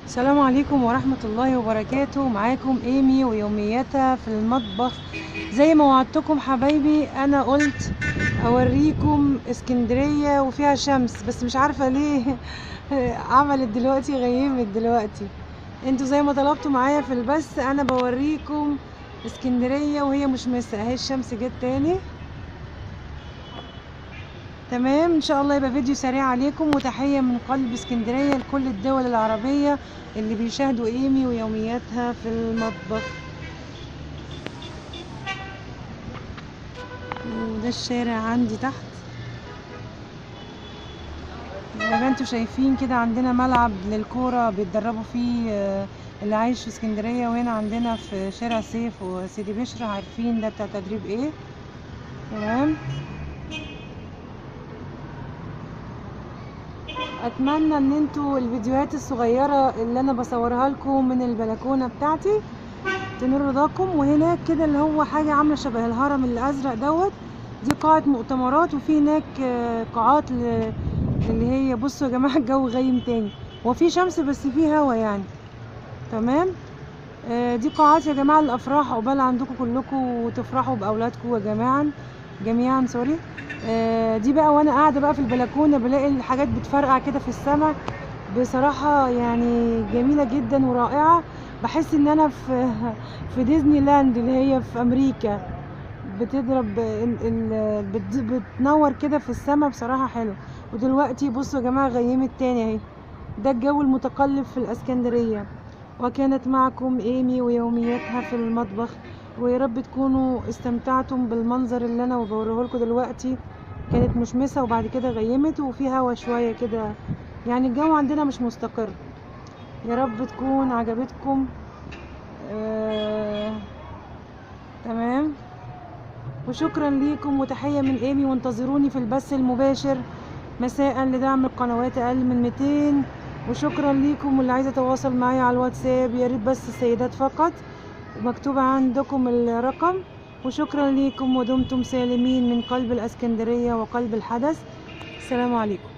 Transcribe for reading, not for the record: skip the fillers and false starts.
السلام عليكم ورحمة الله وبركاته. معاكم ايمي ويومياتها في المطبخ. زي ما وعدتكم حبايبي، انا قلت اوريكم اسكندرية وفيها شمس، بس مش عارفة ليه عملت دلوقتي غيمت دلوقتي. انتوا زي ما طلبتوا معايا في البث انا بوريكم اسكندرية وهي مشمسة. اهي الشمس جت تاني. تمام، ان شاء الله يبقى فيديو سريع عليكم. وتحية من قلب اسكندرية لكل الدول العربية اللي بيشاهدوا ايمي ويومياتها في المطبخ. وده الشارع عندي تحت زي ما انتوا شايفين كده، عندنا ملعب للكورة بيتدربوا فيه اللي عايش في اسكندرية. وهنا عندنا في شارع سيف وسيدي بشر، عارفين ده بتاع تدريب ايه. تمام، اتمنى ان انتوا الفيديوهات الصغيرة اللي انا بصورها لكم من البلكونه بتاعتي تنور رضاكم. وهناك كده اللي هو حاجة عامله شبه الهرم الازرق دوت، دي قاعة مؤتمرات، وفي هناك قاعات اللي هي بصوا يا جماعة الجو غيم تاني، وفي شمس بس في هوا يعني. تمام، دي قاعات يا جماعة الافراح، عقبال عندكم كلكم وتفرحوا باولادكم يا جماعة جميعا. سوري، دي بقى وانا قاعدة بقى في البلكونه بلاقي الحاجات بتفرقع كده في السماء، بصراحة يعني جميلة جدا ورائعة. بحس ان انا في ديزني لاند اللي هي في امريكا، بتضرب بتنور كده في السماء، بصراحة حلو. ودلوقتي بصوا يا جماعة غيمت تاني اهي. ده الجو المتقلب في الاسكندرية. وكانت معكم ايمي ويومياتها في المطبخ، ويا رب تكونوا استمتعتم بالمنظر اللي انا بوريه لكم دلوقتي. كانت مشمسه وبعد كده غيمت وفي هوا شوية كده، يعني الجو عندنا مش مستقر. يا رب تكون عجبتكم. تمام، وشكرا ليكم وتحية من ايمي. وانتظروني في البث المباشر مساء لدعم القنوات اقل من 200. وشكرا ليكم. واللي عايزه يتواصل معايا على الواتساب يا ريت بس السيدات فقط، مكتوب عندكم الرقم. وشكرا ليكم ودمتم سالمين من قلب الاسكندرية وقلب الحدث. السلام عليكم.